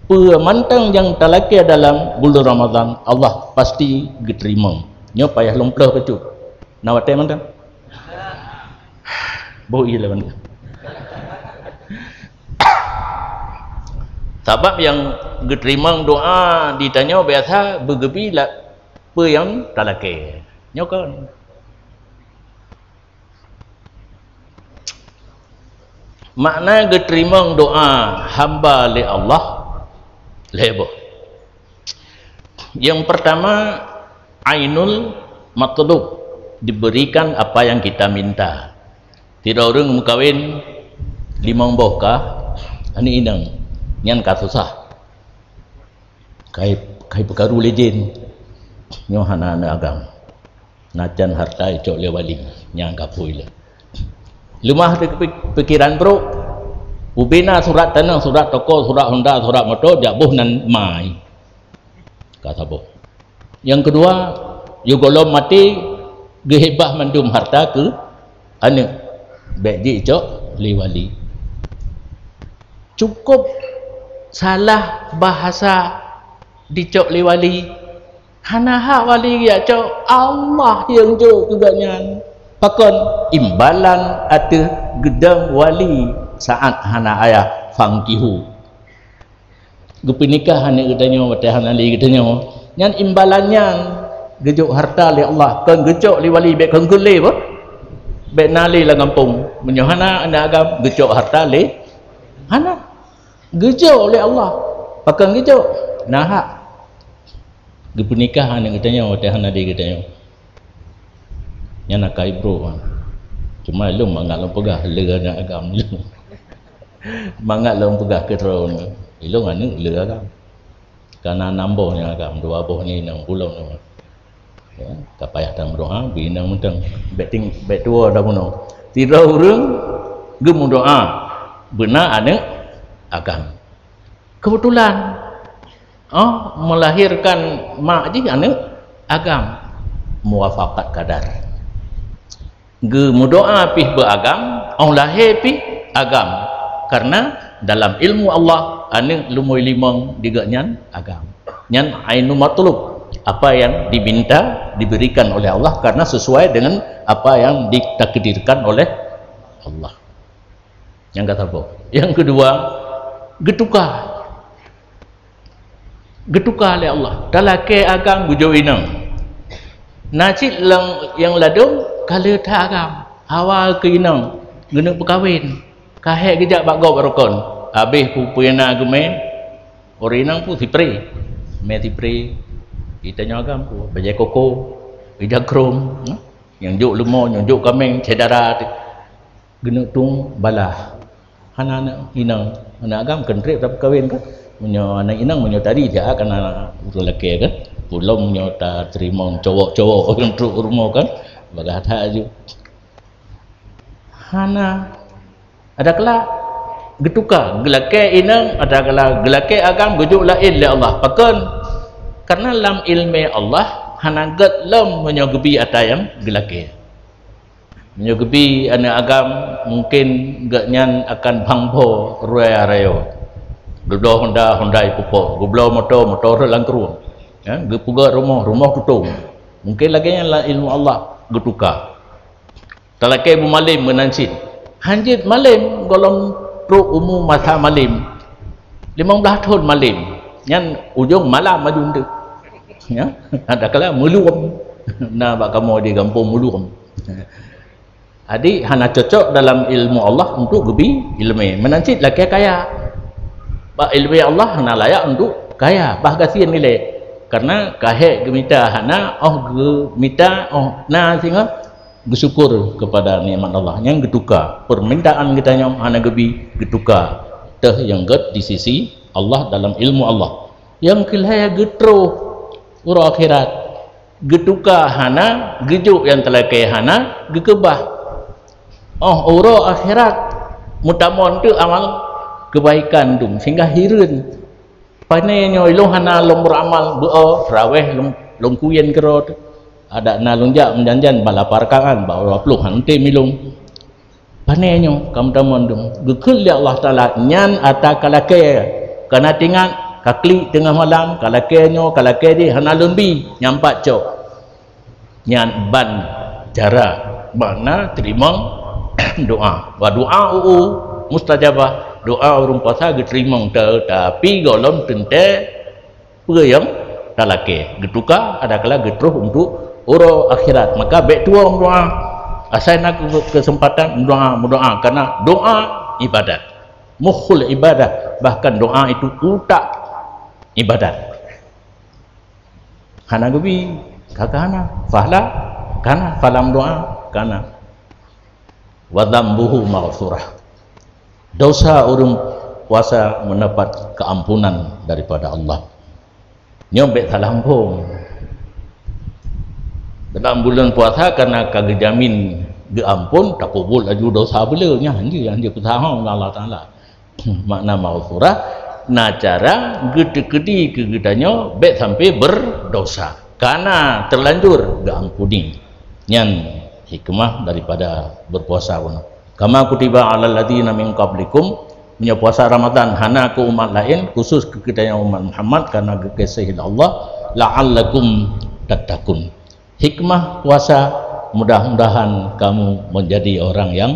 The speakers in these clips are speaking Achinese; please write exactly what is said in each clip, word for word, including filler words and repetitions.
Peue mantong nyang talakée dalam buleuen Ramadhan, Allah pasti geuteurimong. Nyoe payah lôn plôh bacut. Na watée mantong? Boh ie laban. Sabab nyang geuteurimong doa di tanyoe biasa beugeubri lam peue nyang talakée. Nyoe kon. Makna geuteurimong doa hamba lé Allah lhée boh. Yang pertama, ainul matlub, diberikan apa yang kita minta. Sidroe ureuëng meukawen limong boh ka aneuk inong, nyan ka susah. Kai, kai peukaru lé jén, nyoe hana aneuk agam. Na can hareuta icok lé wali, nyang ka phui lé. Leumah di pi-, pikiran brok, ubena surat taneuh, surat toko, surat honda, surat moto, jak boh nan mai. Ka saboh. Nyang keudua, yôh gohlom maté, geuhibah mandum hareuta keu aneuk. Bék jicok lé wali. Cukup salah bahasa dicok lé wali. Hana hak wali geujak cok, Allah nyang jok keu gobnyan. Pakon? Imbalan ateueh geudong wali saat hana ayah, fankihu. Geupeunikah aneuk geutanyoe watée hana lé geutanyoe. Nyan imbalan nyan geujok hareuta lé Allah, kon geucok lé wali, bék kon keu lé boh. Bék na lé lam gampông. Meunyoe hana aneuk agam, geucok hareuta lé, hana. Geujok lé Allah. Pakon geujok? Na hak. Geupeunikah aneuk geutanyoe watée hana lé geutanyoe. Nyan akai brok. Cuma lôn mangat lôn peugah le aneuk agam lôn. Mangat lôn peugah keu droeneuh. Ilôn aneuk le agam. Ka na nam boh nyang agam, dua boh nyan inong, bulom nyoe. Ya, ka payah tameudoa, beu inong mantong. Bék ting-, bék tuwoe dah bunoe. Sidroe ureuëng geumeudoa, beuna aneuk agam. Keubeutulan, oh, meulahirkan mak jih aneuk agam, muwafaqat qadar. Geumeudoa pih beu agam, oh lahé pih agam. Karena dalam ilmu Allah, aneuk leumoi limong di gobnyan agam. Nyan ainu matlub, apa yang diminta diberikan oleh Allah karena sesuai dengan apa yang ditakdirkan oleh Allah. Nyang ka saboh. Nyang keudua, geutuka. Geutuka lé Allah. Talakée agam geujok inong. Na cit lam nyang ladôm ka le that agam. Awai keu inong, geuneuk peukawen. Ka hék geujak bak gob rukon. Habéh peue-peue na geumé, ureuëng inong peue sipré. Mé sipré. Geutanyoe agam peue? Bajée koko, ija krom, hmm? Nyang jok leumo, nyang jok kaméng, syedara. Geuneuk tueng balah. Hana aneuk inong, aneuk agam keuneuk treb tapeukawen kan? Meunyoe aneuk inong, meunyoe tadi jak kana ureuëng lakée kan? Pulom nyoe tateurimong cowok-cowok keuneuk trok u rumoh kan? Bagah that aju. Hana. Ada kala geutuka, geulakée inong, ada kala geulakée agam geujok laén lé Allah. Pakon? Karena lam ileumé Allah hana gét lom meunyoe geubi ata nyang geulakée. Meunyoe geubi aneuk agam, mungken gobnyan akan bhangbo raya rayo. Geubloe honda, honda ipupok. Geubloe moto, moto rhot lam krueng. Ya, geupeugét rumoh, rumoh tutong. Mungken lagée nyan lam ileumé Allah geutuka. Talakée beumalem meunan cit. Hanjeuet malem gohlom trok umu masa malem. Limong blaih thon malem. Nyan ujong malam aju enteuk. Ya, ada kala meuluem. Na bak kamoe di gampông meuluem. Jadi, hana cocok dalam ilmu Allah untuk geubi ileumé. Meunan cit lakée kaya. Bak ileumé Allah hana layak untuk kaya, bah gasien ilée. Karena ka hék geumita hana, oh geumita, oh na singoh geusyukur kepada nikmat Allah. Nyang geutuka, permintaan geutanyoe hana geubi geutuka. Teuh nyang gét di sisi Allah dalam ilmu Allah. Nyang keulhée geutroh uroe akhirat. Geutuka hana, geujok nyang talakée hana, geukeubah. Oh, uroe akhirat, meutamong teuk amal keubaikan dum, sehingga hireuen. Pane nyoe ilôn hana lôn beuramal, beu-o, traweh lôn, lôn kuyen keudroe. Adak na lôn jak meujanjan bak lapan rakaat, bak dua ploh han tem ilôn. Pane nyoe ka meutamong dum. Geukheun lé Allah Taala nyan ata ka lakée, kana tingat Taklik teungoh malam, ka lakée nyoe, ka lakée jih, hana lôn bi, nyan pat cok. Nyan ban cara makna teurimong doa. Wa du'a'uhu mustajabah, doa ureuëng puasa geuteurimong, tetapi gohlom teuntée peue nyang talakée, geutuka adakala geutroh untuk uroe akhirat. Maka bék tuwoe meudoa. Asai na ke-, keuseumpatan meudoa, meudoa, karena doa ibadat. Mukhul ibadah, bahkan doa itu utak ibadat. Hana geubi, ka hana, fahla, kana, falam doa, kana. Wa dzambuhu maghfurah. Dosa ureuëng puasa mendapat keampunan daripada Allah. Nyoe bék salah muphom. Dalam bulan puasa, karena ka geujamin geuampon, tapeubuet laju dosa beu le, nyan hanjeuet, hanjeuet peusaha lé Allah Taala. Makna maghfurah, na cara geuteukeudi keu geutanyoe bék sampai berdosa. Kana terlanjur geuampuni. Nyan hikmah daripada berpuasa bunoe. Kama kutiba alal ladzina min qablikum, meunyoe puasa Ramadan hana keu umat laén, khusus keu geutanyoe umat Muhammad, karena geukeusehi lé Allah, la'allakum tattaqun. Hikmah puasa, mudah-mudahan kamu menjadi orang yang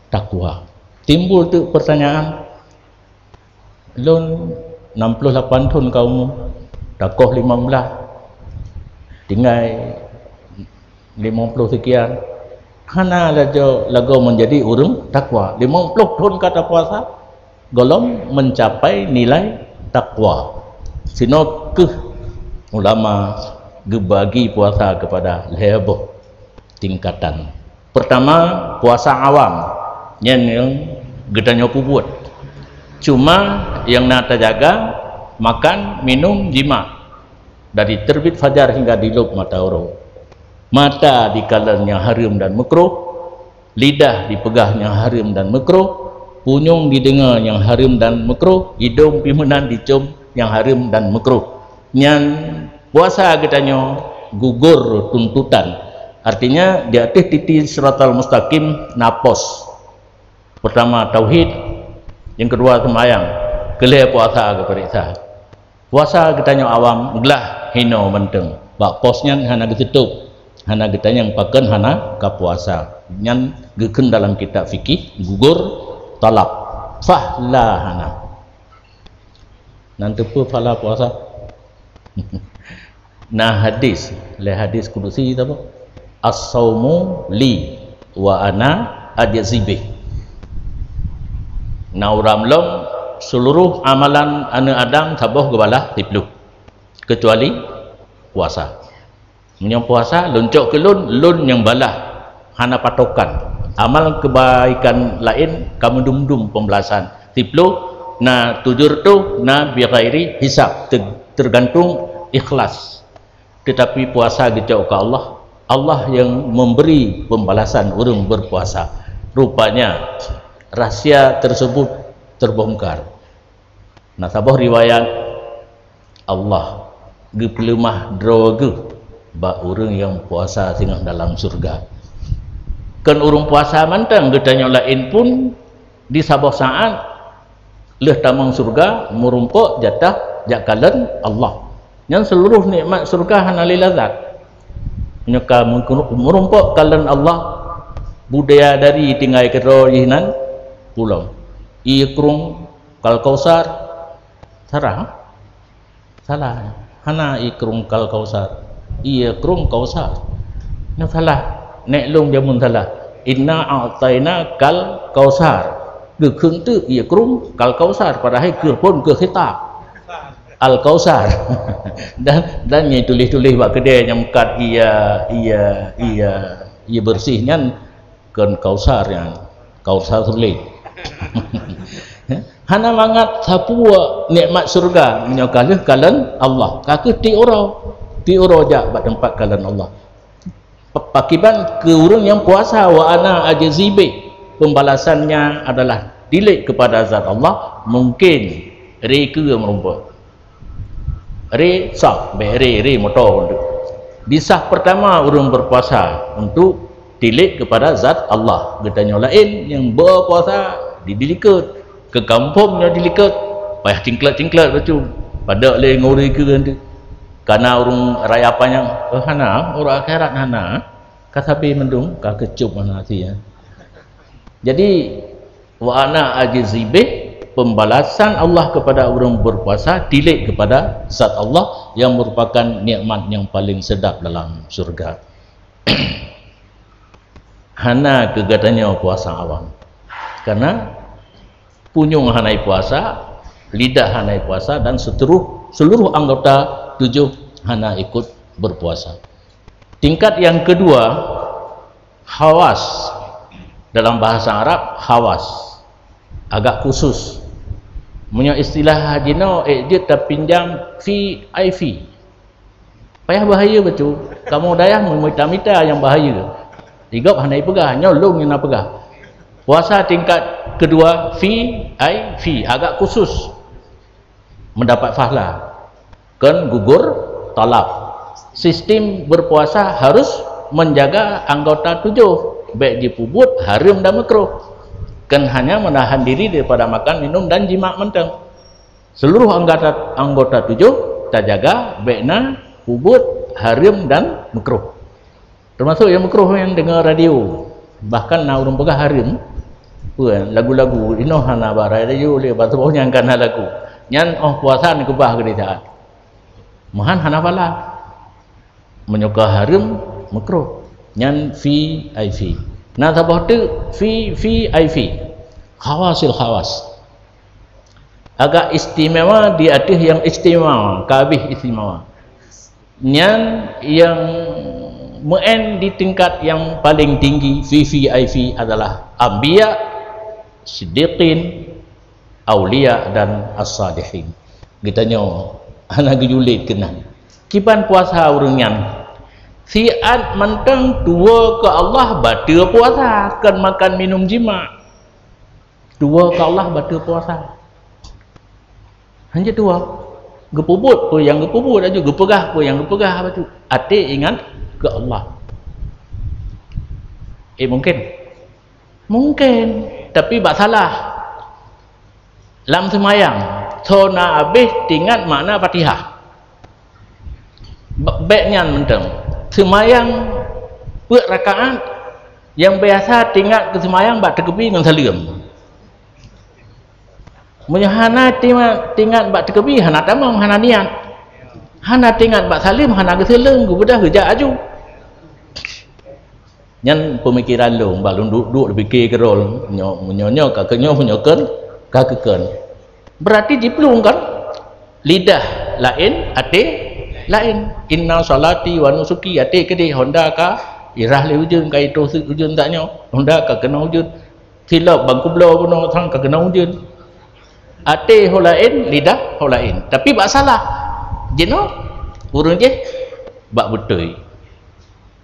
takwa. Timbul tu pertanyaan, lôn enam puluh lapan thon ka umu, takoh lima belas, tinggai lima puluh sekian, hana laju lagoe menjadi ureuëng takwa. Lima puluh thon ka tapuasa, gohlom mencapai nilai takwa. Sinoe keuh ulama geubagi puasa kepada lhée boh tingkatan. Pertama, puasa awam, nyan nyang geutanyoe peubuet. Cuma nyang na tajaga, makan, minum, jima, dari terbit fajar hingga dilop mata uroe. Mata dikalon nyang hareuem dan meukruh, lidah dipeugah nyang hareuem dan meukruh, punyueng dideungoe nyang hareuem dan meukruh, idong pih meunan dicom nyang hareuem dan meukruh. Nyan puasa geutanyoe gugur tuntutan. Artinya, di ateueh titi siratal mustaqim na pos. Pertama tauhid, nyang keudua seumayang, keu lhée puasa geupareksa. Puasa geutanyoe awam glah hinoe mantong. Bak pos nyan hana geuteutôp, hana geutanyong pakon hana ka puasa. Nyan geukheun dalam kitab fikih gugur talab. Fahla hana. Nan teupeu pahala puasa. Na hadis, lé hadis kudusi tabo, "As-saumu li wa ana ajzi bih." Na uram lom, seluruh amalan aneuëk Adam saboh geubalah siploh, kecuali puasa. Meunyoe puasa, lôn cok keu lôn, lôn nyang balah, hana patokan. Amal keubaikan laén ka meudum-dum pembalasan. Siploh, na tujoh reutôh, na bighairi hisab, te-, tergantung ikhlas. Tetapi puasa geucok keu Allah. Allah yang memberi pembalasan ureuëng berpuasa. Rupanya, rahsia tersebut terbongkar. Na saboh riwayat, Allah geupeuleumah droe geuh bak ureuëng nyang puasa singoh dalam syeuruga. Kon ureuëng puasa mantong, geutanyoe laén pun di saboh saát lheueh tamong syeuruga meurumpok jatah jak kalon Allah. Nyan seluruh nikmat syeuruga hana lé lazat. Meunyoe ka meurumpok kalon Allah, budaya dari tinggai keudroe jih nan pulang. Ie krueng Kal Kausar, salah? Salah. Hana ie krueng Kal Kausar. Ie krueng Kausar. Nyan salah. Nek lôn jameun salah. Inna a'taina kal kausar. Geukheun teuk ie krueng Kal Kausar, padahai keu phon keu khitab. Al Kausar. Dan, dan nyang tuléh-tuléh bak keudée nyang meukat ie, ie, ie, ie beureuséh nyan kon Kausar nyan. Kausar sulet. Hana mangat sapeue nikmat syeuruga meunyoe ka lheueh kalon Allah. Ka kheueh tiep uroe. Tiep uroe jak bak teumpat kalon Allah. Pakiban keu ureuëng nyang puasa, wa ana ajzi bih, pembalasannya adalah tilék kepada zat Allah, mungkin ré keue meurumpok. Ré sah, bék ré, ré moto. Di sah pertama ureuëng berpuasa untuk tilék kepada zat Allah. Geutanyoe laén nyang berpuasa di dilikot, keu kampung nyoe dilikot, payah cingklot-cingklot bacut. Padahai lé nguri keu nanti. Kana ureuëng raya panyang, oh, hana, ureuëng akhirat hana. Ka sabe mendung, ka keucup hana hati, ya. Jadi, wa ana ajzi bih, pembalasan Allah kepada orang berpuasa tilik kepada zat Allah yang merupakan nikmat yang paling sedap dalam syurga. Hana keu geutanyoe puasa awam. Karena punyueng hana puasa, lidah hana puasa, dan seluruh, seluruh anggota tujuh hana ikut berpuasa. Tingkat yang kedua, hawas. Dalam bahasa Arab, hawas. Agak khusus. Meunyoe istilah jinoe, eh, jeuet tapinjam V I P. Payah bahaya betul. Kamoe dayah meumita-mita nyang bahaya. Di gob hana ipeugah, nyoe lôn nyang na peugah. Puasa tingkat kedua V I P, agak khusus. Mendapat pahala. Kon gugur talab. Sistem berpuasa harus menjaga anggota tujuh. Bèk jipeubuet hareuem dan makruh. Kon hanya menahan diri daripada makan, minum, dan jimak mantong. Seluruh anggota, anggota tujuh tajaga bèk na peubuet hareuem dan makruh. Termasuk nyang makruh nyan deungoe radio. Bahkan na ureuëng peugah hareuem, peue, lagu-lagu inoe hana bak radio lé, bak saboh nyang ka na lagu. Nyan óh puasa neukeubah keudéh saát. Meuhan hana pahala. Meunyoe ka hareuem, makruh. Nyan V I P. Na saboh teuk V V I P. Khawasil khawas. Agak istimewa di ateueh nyang istimewa, ka habéh istimewa. Nyan nyang meu'en di tingkat nyang paling tinggi, V V I P, adalah anbiya, siddiqin, aulia, dan as-salihin. Geutanyoe hana geujulét keunan. Kiban puasa ureuëng nyan? Siat mantong tuwoe keu Allah bateue puasa, kon makan minum jimak. Tuwoe keu Allah bateue puasa. Hana tuwoe. Geupeubuet peue nyang geupeubuet laju, geupeugah peue nyang geupeugah laju. Até ingat keu Allah. Eh, mungkin? Mungkin. Tapi bak salah. Lam seumayang, soe na habéh teuingat makna Fatihah. Ba-, bèk nyan mantong. Seumayang peuet rakaat, nyang biasa teuingat keu seumayang bak teukeubie ngon saleuem. Meunyoe hana teuingat, teuingat bak teukeubie, hana tamong, hana niat. Hana teuingat bak saleuem, hana geusaleuem, geubeudôh geujak aju. Nyan peumikiran lôn, bak lôn duek-duek lôn pike keudroe, nyoe, meunyoe nyoe ka keu nyoe, meunyoe kon ka keu kon. Berarti jiplueng kan? Lidah laén, até laén. Inna salati wa nusuki, até keudéh, honda ka irah lé ujeuen, ka itôh ujeuen tanyoe, honda ka keunong ujeuen. Silop bangku bloe bunoe sang ka keunong ujeuen. Até ho laén, lidah ho laén. Tapi bak salah. Jinoe ureuëng jih bak beutôi.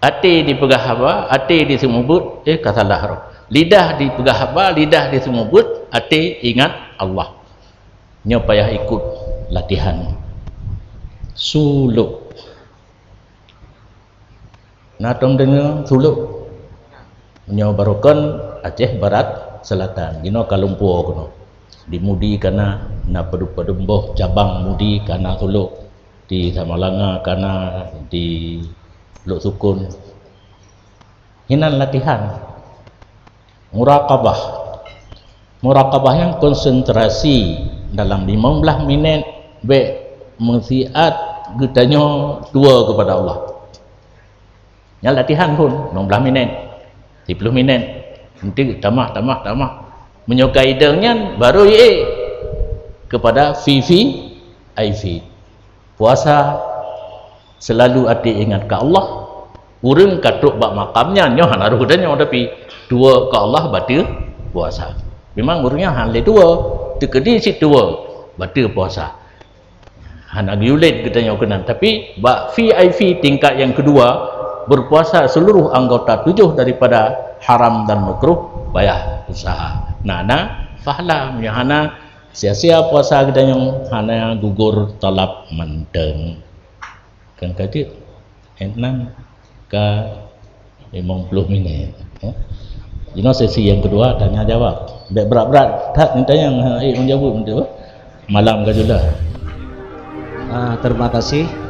Até dipeugah haba, até diseumeubeuet, eh, ka salah roh. Lidah dipeugah haba, lidah diseumeubeuet, até ingat Allah. Nyoe payah ikut latihan. Sulok. Na tom deungoe Sulok? Nyoe barokon Aceh Barat Selatan. Jinoe ka lumpoe keunoe. Di Mudi kana, na padum-padum boh cabang Mudi kana Sulok. Di Samalanga kana, di Lhoksukon. Hinan latihan. Muraqabah. Muraqabah nyan konsentrasi dalam limong blaih minét bèk meusiat geutanyoe tuwoe keupada Allah. Nyan latihan phon, limong blaih minét, siploh minét. Nanti tamah, tamah, tamah. Meunyoe ka idong nyan, baru ié keupada V V I P. Puasa selalu até ingat keu Allah. Ureuëng ka trok bak makam nyan, nyoe hana roh geutanyoe, tapi tuwoe keu Allah bateue puasa. Memang ureuëng nyan hana lé tuwoe, teukeudi cit tuwoe bateue puasa. Hana geuyue lét geutanyoe keunan, tapi bak V I P tingkat yang kedua, berpuasa seluruh anggota tujuh daripada haram dan makruh, payah usaha. Na, na pahala, meunyoe hana, sia-sia puasa geutanyoe, hana gugur talab mantong. Kan ka jeuet? Enam ka limong ploh minét, ya. Inoe sesi yang kedua, tanya jawab. Bèk brat-brat that neutanyong, ha, eh, menjawab tu. Malam ka jeulah. Ah, terima kasih.